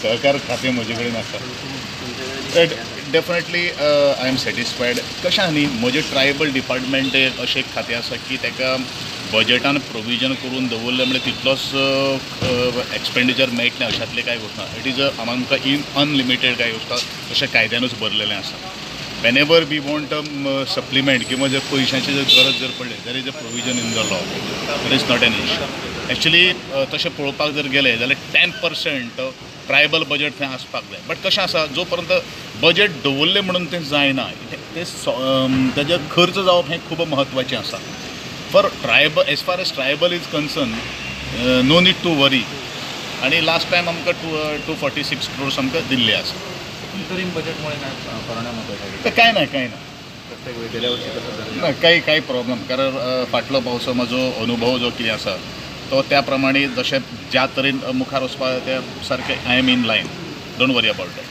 सहकार खातें म्हजे कडेन आसा. Definitely I am satisfied. कशें आहा न्ही, म्हजें ट्रायबल डिपार्टमेंट एक अशें एक खातें आसा की ताका बजटान प्रोविजन करून दवरलें म्हळ्यार तितलोच एक्सपेंडिचर मेळटलें अशांतलें कांय गोश्ट ना. It is a आमकां इन अनलिमिटेड कांय गोश्ट तशें कायद्यानूच बरलेलें आसा. वेन एवर we want supplement किंवा जर पयशांची जर गरज जर पडली, there is a provision in the law, there is not an issue. Actually तशें पळोवपाक जर गेलें जाल्यार 10% ट्रायबल बजट थंय आसपाक जाय. बट कशें आसा, जो पर्यंत बजट दवरलें म्हणून तें जायना, तें तेजेर खर्च जावप हें खूब म्हत्वाचें आसा. For tribal, as far as tribal is concern, no need to worry. आनी लास्ट टायम आमकां 246 crores आमकां दिल्ले आसा. इंटरिम बजेटमुळे काय परिणाम होतो? तर काय ना, काय ना. प्रत्येक वेळी गेल्या वर्षी कसं झालं? ना, काही काही प्रॉब्लम, कारण फाटलो पावसो म्हजो अनुभव जो कितें आसा तो त्या प्रमाणे जशें ज्या तरेन मुखार वचपाक त्या सारकें I am in line, don't worry about that.